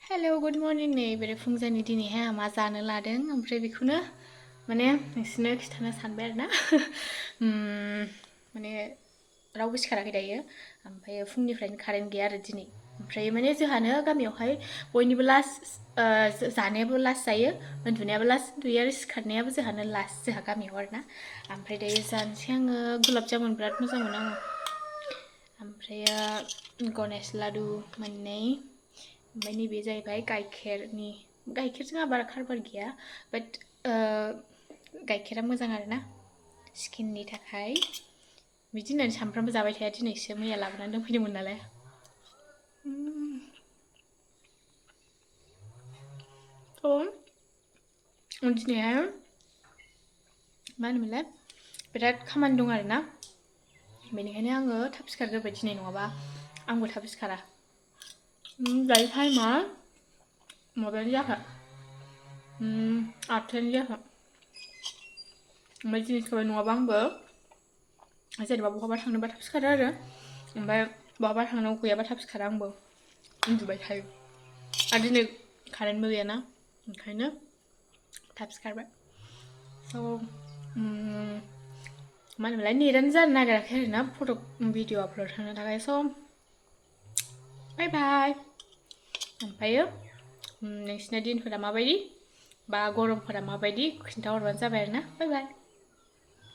hello good morning नै बेरेफुंजानि दिनैहाय आं मा जानो लादों ओमफ्राय बेखौनो माने नोंसोरनो खिन्थानो सानबाय आरो ना माने रावबो सिखाराखै दायो ओमफ्राय फुंनिफ्रायनो कारेन्ट गैया आरो दिनै ओमफ्राय माने जोंहानो गामियावहाय बयनिबो लास्ट जानायाबो लास्ट जायो उन्दुनायाबो लास्ट उन्दुयो आरो सिखारनायाबो जोंहानो लास्ट जोंहा गामियाव आरो ना ओमफ्राय दायो जानोसै आङो गुलाब जामुन बिराद मोजां मोनो आङो ओमफ्रायो गनेश लादु मोननै ओमफ्राय नैबे जाहैबाय गाइखेरजों बारा खारबार गैया बाट गाइखेरा मोजां आरो ना स्किननि थाखाय बिदि होननानै सानफ्रामबो जाबाय थाया दिनैसो मैया लाबोनानै दोनफैदोंमोन नालाय दिनैहाय मा होनोमोनलाय बिराद खामानि दं आरो ना बेनिखायनो आङो थाब सिखारग्रोबाय दिनै नङाबा आंबो थाब सिखारा दायो टाइमा माबायानो जायाखै 8:00 जायाखै ओमफ्राय दिनै सिखारबाय नङाबा आंबो जेनेबा बहाबा थांनोबा थाब सिखारो आरो ओमफ्राय बहाबा थांनांगौ गैयाबा थाब सिखारा आंबो उन्दुबाय थायो आरो दिनै कारेन्टबो गैयाना ओंखायनो थाब सिखारबाय स' मा होनोमोनलाय नेटानो जानो नागिराखै आरो ना फट' भिडिअ आपल'ड खालामनो थाखाय स' बाय बाय ओमफ्रायो नोंसिना दिनफोरा माबायदि बा गरमफोरा माबायदि खिन्थाहरबानो जाबाय आरो ना बाय बाय